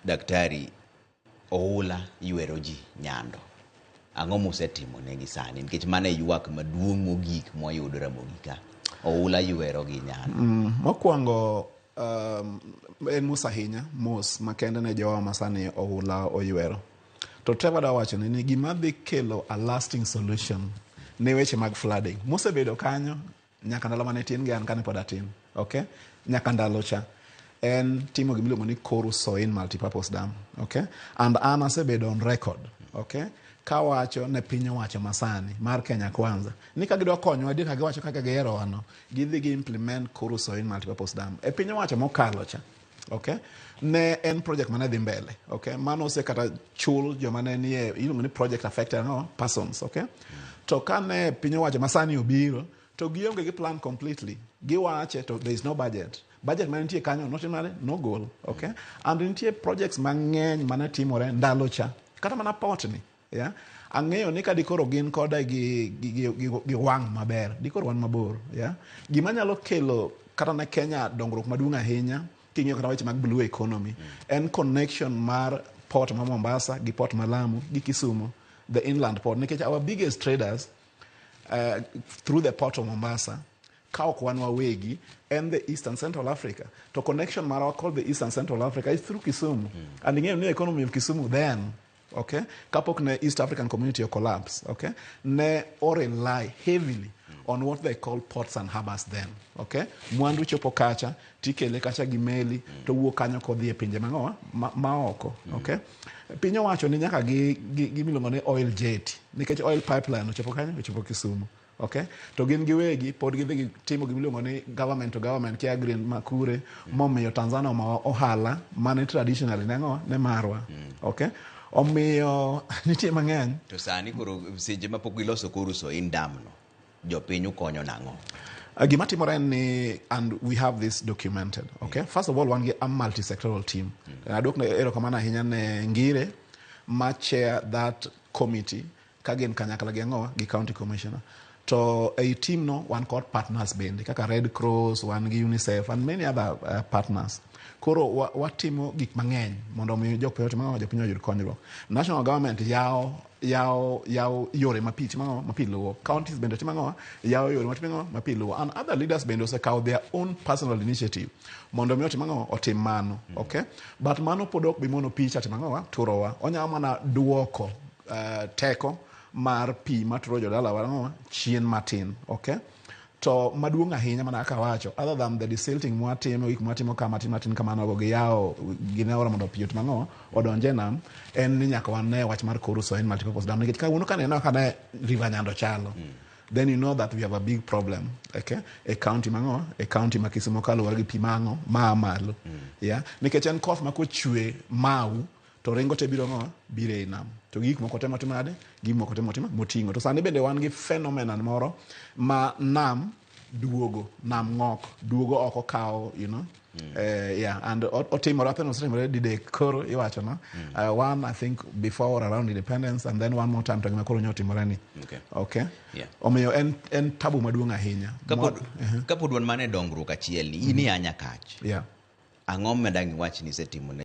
Daktari, oula ywero ji Nyando. Ang'o musetimo negi sani? Nikech mano e ywak maduong' mogik mwayudo Ramogi ka. Oula ywero gi Nyando. Mokwongo en mos ahinya, mos makende ne jowa ma sani oula oywero. To Trevor da wacho ni gima dhi kelo a lasting solution ne weche mag flooding mosebedo kanyo nyaka ndalo mane tin gi an kane pod atin, okay, nyaka ndalo cha en timo gimiluongo ni Koru Soin multipurpose dam, okay, and an asebedo on record, okay, kawacho ne piny owacho masani mar Kenya Kwanza ni ka gidwa konyowa adier ka giwacho kaka giherowa no, gidhi gi implement Koru Soin multipurpose dam e piny owacho mokalo cha, okay, ne en project mane dhi mbele, okay, mano ose kata chul joma ne nie iluongo ni project affected no persons, okay. To kane piny owacho masani obiro to gionge gi plan completely, giwache to there is no budget. Budget mane nitie kanyo notim nade? Nogol, okay. And nitie projects mang'eny mane timore ndalo cha, kata mana port ni, yeah? Ang'eyo ni ka dikoro gin kode gi wang' maber, dikoro wan mabor, yeah? Gima nyalo kelo kata ne Kenya dongruok maduong' ahinya king'iyo kata weche mag blue economy en connection mar port ma Mombasa gi port ma Lamu gi Kisumu, the inland port, nikech our biggest traders through the port of Mombasa ka ok wan wawegi en the Eastern Central Africa, to connection marwa called the Eastern Central Africa is through Kisumu. And ing'eyo ni economy of Kisumu then, okay, kapok ne East African Community o collapse, okay, ne o rely heavily on what they call ports and harbors then, okay. Mwandu chopo kacha, tikele kacha gi meli, to wuok kanyo kodhi e pinje mang'owa maoko, okay. Piny owacho ni nyaka gi miluongo ni oil jetty, nikech oil pipeline ochopo kanyo, ochopo Kisumu, okay. To gin giwegi pod gidhi gitimo gimiluongo ni government to government kia green makure momiyo Tanzania omawa ohala mane traditionally ne ang'o ne marwa, okay. Omiyo nitie mang'eny. To sani koro seche ma pok giloso Koru Soin dam no, jopiny ukonyo nang'o? Gima timore en ni, and we have this documented, okay, first of all wan gi a multi-sectoral team. Aduok ne erokamano ahinya ne Ngire ma chair that committee ka gin kanyakla gi ang'owa gi county commissioner. To ei team no wan kod partners bende kaka Red Cross, wan gi UNICEF and many other partners. Koro watimo gik mang'eny mondo omi jopiny otim ang'o, jopiny oyud konyruok. National government yawo yore ma pi timo ang'o, ma pi luwo. Counties bende timo ang'o, yawo yore ma timo ang'o, ma pi luwo. And other leaders bende osekawo their own personal initiative mondo mi otim ang'o, otim mano, okay. But mano pod ok bi mono pi cha timo ang'o, turowa. Onyalo mana duoko teko mar pi maturo jodalawa ang'o chien matin, okay. To maduong' ahinya mana kaka awacho, other than the desilting mwatimo, gik mwatimo ka matin matin kamano go giyawo gine aora mondo pi otim ang'o, odonj e nam, en ni nyaka wane wach mar Koru Soin multipurpose dam, nikech kawuono kaneno kaka ne River Nyando chalo, then you know that we have a big problem, okay, e county mang'o, e county ma Kisumu kaluwore gi pi mang'o maa malo, yeah, nikech en koth ma kochwe mau to ringo te biro ng'o, biro ei nam, to gik moko te motimo nade, gik moko te motimo moting'o. To sani bende wan gi phenomenon moro ma nam duogo, nam ng'ok duogo oko kawo, yeah, and otimore apeno osetimore didek koro iwacho no. One I think before or around independence, and then one more time to gima koro nyotimore ni. Okay. Omiyo en tabu maduong' ahinya. Kapod wan mana e dongruok achiel ni, in ia Nyakach. Ang'o ma dang' iwach ni isetimo ne